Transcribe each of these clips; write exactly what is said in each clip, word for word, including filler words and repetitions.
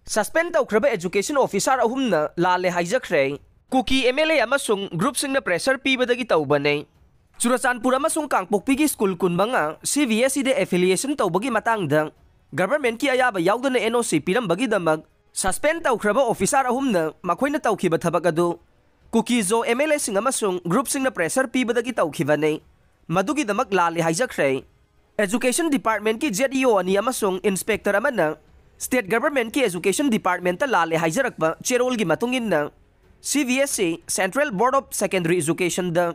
Suspend ꯇꯧꯈ꯭ꯔꯕ education officer ꯑꯍꯨꯝꯅ ꯂꯥꯜꯂꯦ ꯍꯥꯏꯖꯈ꯭ꯔꯦ꯫ ꯀꯨꯀꯤ MLA ꯑꯃꯁꯨꯡ groupꯁꯤꯡꯅ pressure ꯄꯤꯕꯗꯒꯤ ꯇꯧꯕꯅꯦ꯫ ꯆꯨꯔꯆꯥꯟꯄꯨꯔ ꯑꯃꯁꯨꯡ ꯀꯥꯡꯄꯣꯛꯄꯤꯒꯤ school ꯀꯨꯟꯃꯉꯥ CBSEꯗ affiliation ꯇꯧꯕꯒꯤ ꯃꯇꯥꯡꯗ governmentꯀꯤ ꯑꯌꯥꯕ ꯌꯥꯎꯗꯅ NOC ꯄꯤꯔꯝꯕꯒꯤꯗꯃꯛ suspend ꯇꯧꯈ꯭ꯔꯕ officer ꯑꯍꯨꯝꯅ ꯃꯈꯣꯏꯅ ꯇꯧꯈꯤꯕ ꯊꯕꯛ ꯑꯗꯨ ꯀꯨꯀꯤꯖꯣ MLAꯁꯤꯡ ꯑꯃꯁꯨꯡ groupꯁꯤꯡꯅ pressure ꯄꯤꯕꯗꯒꯤ ꯇꯧꯈꯤꯕꯅꯤ꯫ ꯃꯗꯨꯒꯤꯗꯃꯛ ꯂꯥꯜꯂꯦ ꯍꯥꯏꯖꯈ꯭ꯔꯦ꯫ Education Departmentꯀꯤ ZEO ꯑꯅꯤ ꯑꯃꯁꯨꯡ inspector ꯑꯃꯅ state governmentꯀꯤ education departmentꯇ ꯂꯥꯜꯂꯦ ꯍꯥꯏꯖꯔꯛꯄ ꯆꯦꯔꯣꯜꯒꯤ ꯃꯇꯨꯡ ꯏꯟꯅ CBSE, Central Board of Secondary Educationꯗ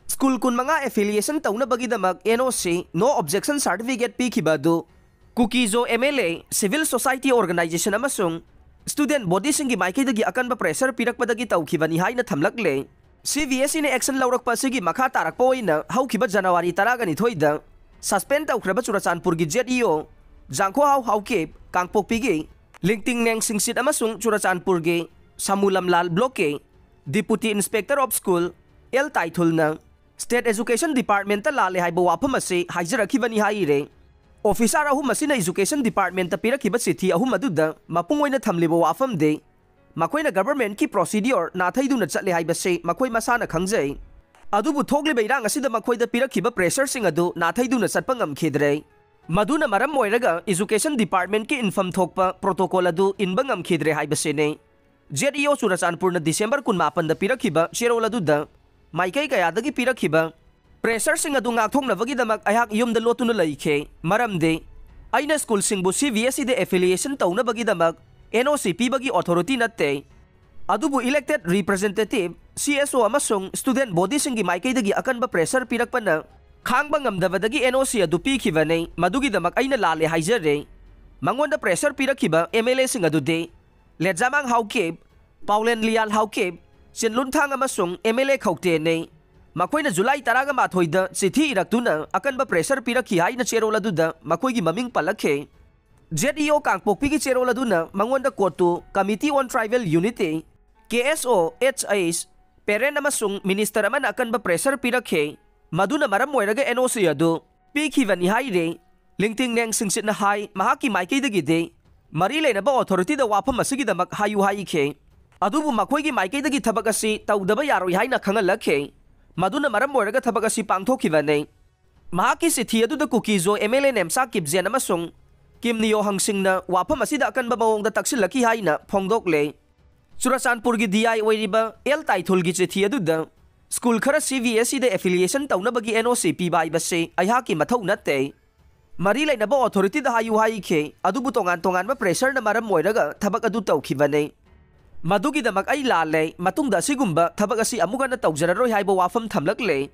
school ꯀꯨꯟꯃꯉꯥ affiliation ꯇꯧꯅꯕꯒꯤꯗꯃꯛ NOC, no objection certificate ꯄꯤꯈꯤꯕ ꯑꯗꯨ ꯀꯨꯀꯤꯖꯣ MLA, civil society organization ꯑꯃꯁꯨꯡ student bodyꯁꯤꯡꯒꯤ ꯃꯥꯏꯀꯩꯗꯒꯤ ꯑꯀꯟꯕ pressure ꯄꯤꯔꯛꯄꯗꯒꯤ ꯇꯧꯈꯤꯕꯅꯤ ꯍꯥꯏꯅ ꯊꯝꯂꯛꯂꯦ꯫ CBSEꯅ action ꯂꯧꯔꯛꯄ ꯑꯁꯤꯒꯤ ꯃꯈꯥ ꯇꯥꯔꯛꯄ ꯑꯣꯏꯅ ꯍꯧꯈꯤꯕ January ꯇꯔꯥꯒ ꯅꯤꯊꯣꯏꯗ suspend ꯇꯧꯈ꯭ꯔꯕ ꯆꯨꯔꯆꯥꯟꯄꯨꯔꯒꯤ ZEO ꯖꯥꯡꯈꯣꯍꯥꯎ ꯍꯥꯎꯀꯤꯞ, ꯀꯥꯡꯄꯣꯛꯄꯤꯒꯤ ꯂꯤꯡꯇꯤꯡꯅꯦꯡ ꯁꯤꯡꯁꯤꯠ ꯑꯃꯁꯨꯡ ꯆꯨꯔꯆꯥꯟꯄꯨꯔꯒꯤ ꯁꯥꯃꯨ ꯂꯝꯂꯥꯜ blockꯀꯤ Deputy Inspector of School L ꯇꯥꯏꯊꯨꯜꯅ state education departmentꯇ ꯂꯥꯜꯂꯦ ꯍꯥꯏꯕ ꯋꯥꯐꯝ ꯑꯁꯤ ꯍꯥꯏꯖꯔꯛꯈꯤꯕꯅꯤ ꯍꯥꯏꯔꯦ꯫ Officer ꯑꯍꯨꯝ ꯑꯁꯤꯅ education departmentꯇ ꯄꯤꯔꯛꯈꯤꯕ ꯆꯤꯊꯤ ꯑꯍꯨꯝ ꯑꯗꯨꯗ ꯃꯄꯨꯡ ꯑꯣꯏꯅ ꯊꯝꯂꯤꯕ ꯋꯥꯐꯝꯗꯤ ꯃꯈꯣꯏꯅ governmentꯀꯤ procedure ꯅꯥꯊꯩꯗꯨꯅ ꯆꯠꯂꯦ ꯍꯥꯏꯕꯁꯤ ꯃꯈꯣꯏ ꯃꯁꯥꯅ ꯈꯪꯖꯩ꯫ ꯑꯗꯨꯕꯨ ꯊꯣꯛꯂꯤꯕ ꯏꯔꯥꯡ ꯑꯁꯤꯗ ꯃꯈꯣꯏꯗ ꯄꯤꯔꯛꯈꯤꯕ pressureꯁꯤꯡ ꯑꯗꯨ ꯅꯥꯊꯩꯗꯨꯅ ꯆꯠꯄ ꯉꯝꯈꯤꯗ꯭ꯔꯦ꯫ ꯃꯗꯨꯅ ꯃꯔꯝ ꯑꯣꯏꯔꯒ education departmentꯀꯤ ꯏꯟꯐꯝ ꯊꯣꯛꯄ protocol ꯑꯗꯨ ꯏꯟꯕ ꯉꯝꯈꯤꯗ꯭ꯔꯦ ꯍꯥꯏꯕꯁꯤꯅꯤ꯫ ZEO ꯆꯨꯔꯆꯥꯟꯄꯨꯔꯅ December ꯀꯨꯟꯃꯥꯄꯟꯗ ꯄꯤꯔꯛꯈꯤꯕ ꯆꯦꯔꯣꯜ ꯑꯗꯨꯗ ꯃꯥꯏꯀꯩ ꯀꯌꯥꯗꯒꯤ ꯄꯤꯔꯛꯈꯤꯕ pressureꯁꯤꯡ ꯑꯗꯨ ꯉꯥꯛꯊꯣꯛꯅꯕꯒꯤꯗꯃꯛ ꯑꯩꯍꯥꯛ ꯌꯨꯝꯗ ꯂꯣꯠꯇꯨꯅ ꯂꯩꯈꯤ, ꯃꯔꯝꯗꯤ ꯑꯩꯅ schoolꯁꯤꯡꯕꯨ CBSEꯗ affiliation ꯇꯧꯅꯕꯒꯤꯗꯃꯛ NOC ꯄꯤꯕꯒꯤ authority ꯅꯠꯇꯦ꯫ ꯑꯗꯨꯕꯨ elected representative, CSO ꯑꯃꯁꯨꯡ student bodyꯁꯤꯡꯒꯤ ꯃꯥꯏꯀꯩꯗꯒꯤ ꯑꯀꯟꯕ pressure ꯄꯤꯔꯛꯄꯅ ꯈꯥꯡꯕ ꯉꯝꯗꯕꯗꯒꯤ NOC ꯑꯗꯨ ꯄꯤꯈꯤꯕꯅꯤ꯫ ꯃꯗꯨꯒꯤꯗꯃꯛ ꯑꯩꯅ ꯂꯥꯜꯂꯦ ꯍꯥꯏꯖꯔꯦ꯫ ꯃꯉꯣꯟꯗ pressure ꯄꯤꯔꯛꯈꯤꯕ MLAꯁꯤꯡ ꯑꯗꯨꯗꯤ ꯂꯦꯖꯥꯃꯥꯡ ꯍꯥꯎꯀꯤꯞ, ꯄꯥꯎꯂꯦꯟ ꯂꯤꯌꯥꯜ ꯍꯥꯎꯀꯤꯞ, ꯆꯤꯟꯂꯨꯟꯊꯥꯡ ꯑꯃꯁꯨꯡ MLA ꯈꯧꯇꯦꯅꯤ꯫ ꯃꯈꯣꯏꯅ July ꯇꯔꯥꯒ ꯃꯥꯊꯣꯏꯗ ꯆꯤꯊꯤ ꯏꯔꯛꯇꯨꯅ ꯑꯀꯟꯕ pressure ꯄꯤꯔꯛꯈꯤ ꯍꯥꯏꯅ ꯆꯦꯔꯣꯜ ꯑꯗꯨꯗ ꯃꯈꯣꯏꯒꯤ ꯃꯃꯤꯡ ꯄꯜꯂꯛꯈꯤ꯫ ZEO ꯀꯥꯡꯄꯣꯛꯄꯤꯒꯤ ꯆꯦꯔꯣꯜ ꯑꯗꯨꯅ ꯃꯉꯣꯟꯗ CoTU, Committee on Tribal Unity, KSOHH, parent ꯑꯃꯁꯨꯡ minister ꯑꯃꯅ ꯑꯀꯟꯕ pressure ꯄꯤꯔꯛꯈꯤ, ꯃꯗꯨꯅ ꯃꯔꯝ ꯑꯣꯏꯔꯒ NOC ꯑꯗꯨ ꯄꯤꯈꯤꯕꯅꯤ ꯍꯥꯏꯔꯤ꯫ ꯂꯤꯡꯇꯤꯡꯅꯦꯡ ꯁꯤꯡꯁꯤꯠꯅ ꯍꯥꯏ, ꯃꯍꯥꯛꯀꯤ ꯃꯥꯏꯀꯩꯗꯒꯤꯗꯤ ꯃꯔꯤ ꯂꯩꯅꯕ ꯑꯣꯊꯣꯔꯤꯇꯤꯗ ꯋꯥꯐꯝ ꯑꯁꯤꯒꯤꯗꯃꯛ ꯍꯥꯏꯌꯨ ꯍꯥꯏꯈꯤ꯫ ꯑꯗꯨꯕꯨ ꯃꯈꯣꯏꯒꯤ ꯃꯥꯏꯀꯩꯗꯒꯤ ꯊꯕꯛ ꯑꯁꯤ ꯇꯧꯗꯕ ꯌꯥꯔꯣꯏ ꯍꯥꯏꯅ ꯈꯪꯍꯜꯂꯛꯈꯤ꯫ ꯃꯗꯨꯅ ꯃꯔꯝ ꯑꯣꯏꯔꯒ ꯊꯕꯛ ꯑꯁꯤ ꯄꯥꯡꯊꯣꯛꯈꯤꯕꯅꯤ꯫ ꯃꯍꯥꯛꯀꯤ ꯆꯤꯊꯤ ꯑꯗꯨꯗ ꯀꯨꯀꯤꯖꯣ ꯑꯦꯝ ꯑꯦꯜ ꯑꯦ ꯅꯦꯝꯆꯥ ꯀꯤꯞꯖꯦꯟ ꯑꯃꯁꯨꯡ ꯀꯤꯝ ꯅꯤꯌꯣ ꯍꯪꯁꯤꯡꯅ ꯋꯥꯐꯝ ꯑꯁꯤꯗ ꯑꯀꯟꯕ ꯃꯑꯣꯡꯗ ꯇꯛꯁꯤꯜꯂꯛꯈꯤ ꯍꯥꯏꯅ ꯐꯣꯡꯗꯣꯛꯂꯦ꯫ ꯆꯨꯔꯆꯥꯟꯄꯨꯔꯒꯤ ꯗꯤ ꯑꯥꯏ ꯑꯣꯏꯔꯤꯕ ꯑꯦꯜ ꯇꯥꯏꯊꯨꯜꯒꯤ ꯆꯤꯊꯤ ꯑꯗꯨꯗ ꯁ꯭ꯀꯨꯜ ꯈꯔ ꯁꯤ ꯕꯤ ꯑꯦꯁ ꯏꯗ ꯑꯦꯐꯤꯂꯤꯌꯦꯁꯟ ꯇꯧꯅꯕꯒꯤ ꯑꯦꯟ ꯑꯣ ꯁꯤ ꯄꯤꯕ ꯍꯥꯏꯕꯁꯤ ꯑꯩꯍꯥꯛꯀꯤ ꯃꯊꯧ ꯅꯠꯇꯦ꯫ ꯃꯔꯤ ꯂꯩꯅꯕ ꯑꯣꯊꯣꯔꯤꯇꯤꯗ ꯍꯥꯏꯌꯨ ꯍꯥꯏꯈꯤ꯫ ꯑꯗꯨꯕꯨ ꯇꯣꯉꯥꯟ ꯇꯣꯉꯥꯟꯕ ꯄ꯭ꯔꯦꯁꯔꯅ ꯃꯔꯝ ꯑꯣꯏꯔꯒ ꯊꯕꯛ ꯑꯗꯨ ꯇꯧꯈꯤꯕꯅꯤ꯫ ꯃꯗꯨꯒꯤꯗꯃꯛ ꯑꯩ ꯂꯥꯜꯂꯦ꯫ ꯃꯇꯨꯡꯗ ꯑꯁꯤꯒꯨꯝꯕ ꯊꯕꯛ ꯑꯁꯤ ꯑꯃꯨꯛ ꯍꯟꯅ ꯇꯧꯖꯔꯔꯣꯏ ꯍꯥꯏꯕ ꯋꯥꯐꯝ ꯊꯝꯂꯛꯂꯦ꯫